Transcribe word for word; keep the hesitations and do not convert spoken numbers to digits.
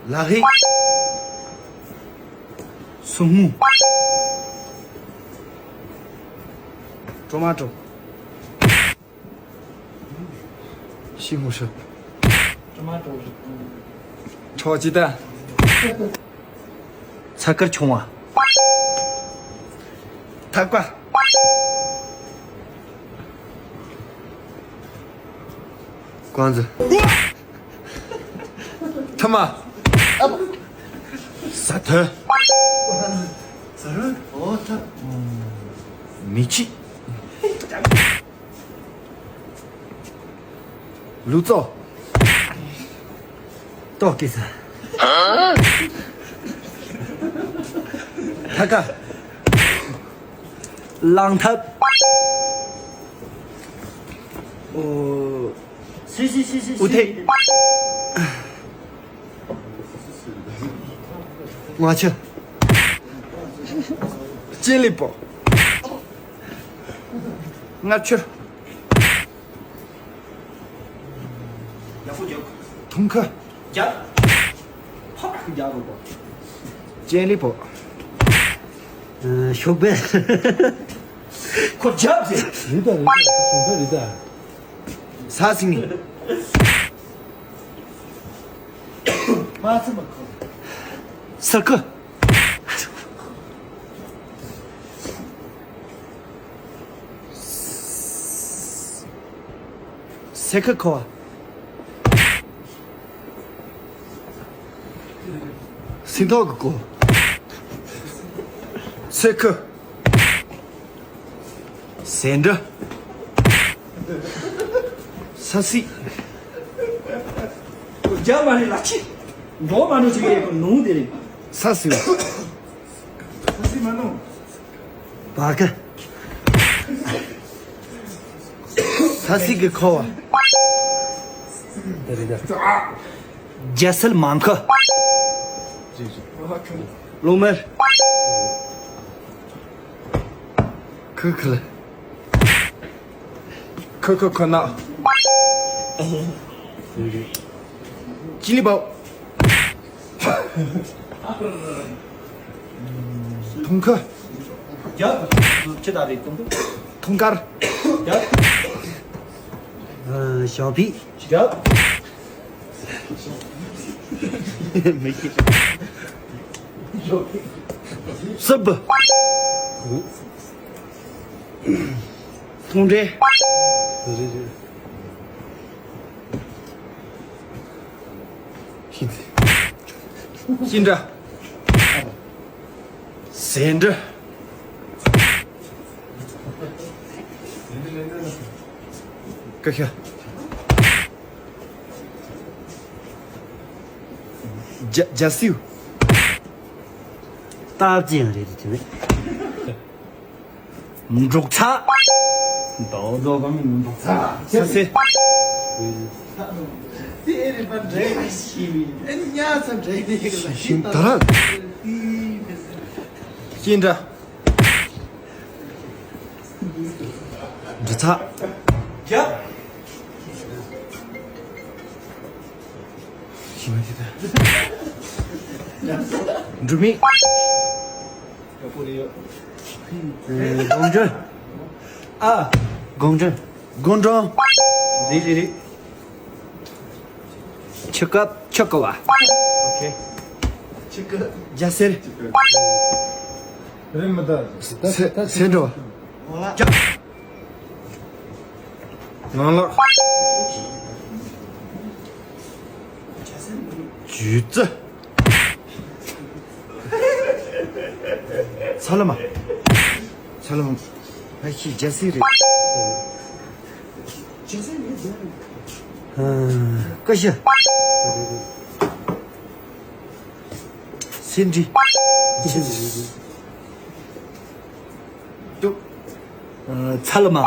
ལ་ཧེ། སོག་མོ། ཊོ་མ་ཊོ། ཤིང་ཧུ་ཧྲི། ཊོ་མ་ཊོ། ཁྲོ་ཅི་ཏ། ཚ་དཀར་ཆུང་བ། ཐག་པ། ཀོང་ཙེ། ཐ་མ། ཟ་ཐོད། མི་ཆི། ལུག་ཙོ། ཏོག་གི་ས། ཐ་ཀ། གླང་ཐབས། ཨོ། སི་སི་སི་སི། ཨུ་ཐེ། ང་ཆུ། ཅི་ལི་པོ། ལྔ་ཆུ། ཡག་པོ་རྒྱག་དུང་ཁ། རྒྱག་ཕ་རྒྱག་དགོས་པ། ཅི་ལི་པོ། ཤོག་པའི། ཁོ་རྒྱབ་ཟེར། རི་དྭགས་རི་དྭགས་ཤོག་པའི་རི་དྭགས། ས་སིང་། མ་ཚི་མ་ཁོ། ས་ཁུ། སེ་ཁུ་ཁོ། སིང་ཐོག་གི་ཀོ། སེ་ཁུ། ཟེ་འབྲུ། ས་སྲིད། རྒྱ་མ་རེད་ལ་ཆི། འགྲོ་མ་འགྲོ་ཅིག་རེད་ནོ་དེ་རེད། ས་སྲིད། ས་སྲིད་མ་ནོ། བ་ག་ས་སྲིད་ཀྱི་ཁོ་བ། རྒྱ་སེལ་མང་ཁུ། ལོ་མེར། ཁུ་ཁུ་ལ། ཁུ་ཁུ་ཁོ་ན། ཅི་ལི་པའོ། ཐུང་ཁུ། ཡ། ཅི་ད་རེད་ཐུང་ཁུ། ཐུང་དཀར། ཡ། ཞའོ་ཕི། ཡ། མི་ཤེས། སུབ། ཐུང་འདྲེ། ཤིང་འདྲ། ཟེ་འདྲ། ཀ་ཤ། རྒྱ་རྒྱ་སེའུ། སྟག་ཅིག་ཡང་རེད་དེ་ནི། འབྲོག་ཚ། འབྲོག་ཚ། ས་སེ། ཤིང་ད་ར། ཤིང་འདྲ། འབྲོག་ཚ། རྒྱ། ཤིང་འདྲ། འབྲུ་མིག་ཨ། དགོང་དྲོ། དགོང་དྲོ། དགོང་དྲོ། རེད་རེད་རེད། ཆུ་ཀ་ཆུ་ཀ་བ། ཨོ་ཁེ། ཆུ་ཀ་རྒྱ་སེར། རེད་མི་ད། སེ་སེ་འགྲོ། ངང་ལགས། ཇུས་རྩི། ཚ་ལ་མ། ཚ་ལ་མ། ཕ་ཤི་རྒྱ་སེ་རེད། ཨ། ཀ་ཤ། སེ་འབྲི། ཏུ། ཨ། ཚ་ལ་མ།